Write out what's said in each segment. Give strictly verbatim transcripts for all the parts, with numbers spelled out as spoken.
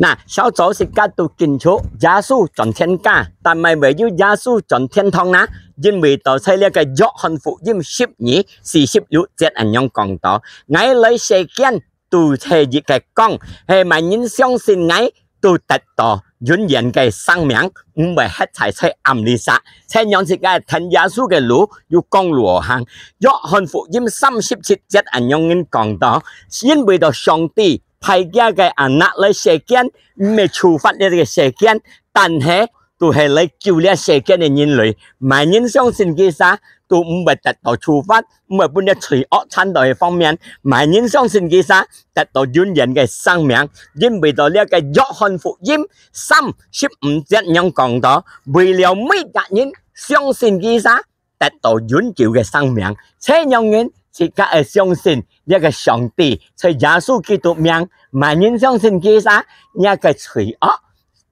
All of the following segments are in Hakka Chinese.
那，小組自家都緊求耶穌轉天家，但係唯有耶穌轉天堂啦，因為到在這个約翰福音十二四十六節恁樣講到：「𠊎來世間都係一个光，係麼人相信𠊎，都得到永遠个生命，毋會歇在在暗裡煞。」這樣自家跈耶穌个路，有光路好行。約翰福音三十七節恁樣講到：「因為到上帝派厥个阿孻來世間，毋係處罰這个世間，但係都係來救這世間个人類。麼人相信佢儕，都毋會得到處罰，毋會分這罪惡纏到个方面。麼人相信佢儕，得到永遠个生命。」因為到這个約翰福音三十五節恁樣講到：「為了每个人相信佢儕，得到永久个生命。」這樣人自家愛相信這个上帝，在耶穌基督名，麼人相信佢儕，這个罪惡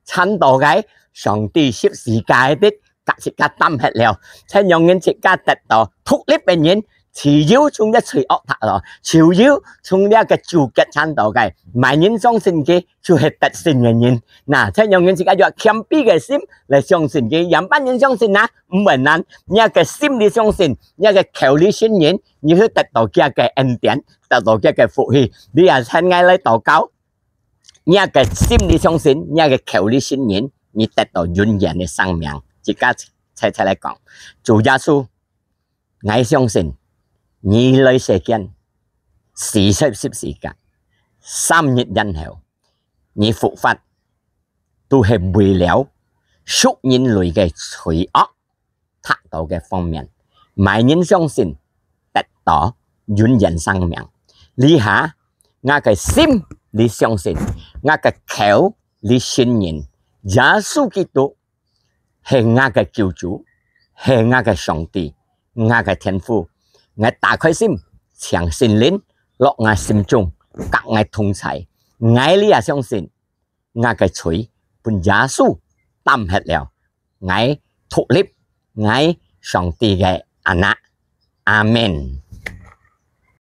纏到个，上帝十字架个，甲自家擔忒了。這樣人自家得到獨立个人，自由從這罪惡底落，自由從這个主角纏到个。麼人相信佢，就係得勝个人。那，這樣人自家用謙卑个心來相信佢。仰般人相信啊？毋會難，若个心裡相信，若个口裡承認，你就得到厥个恩典，得到厥个福氣。你也請𠊎來禱告，若个心裡相信，若个口裡承認，你得到永遠个生命。自家齊齊來講：「主耶穌，𠊎相信你來世間，死在十字架，三日以後，你復活，都係為了贖人類个罪惡。」得到个方面，麼人相信，得到永遠生命。這下，𠊎个心裡相信，𠊎个口裡承認，耶穌基督係𠊎个救主，係𠊎个上帝，𠊎个天父。𠊎打開心，請聖靈落𠊎心中，甲𠊎同在。𠊎這下相信，𠊎个罪分耶穌擔忒了。𠊎獨立，𠊎上帝个阿孻。阿門。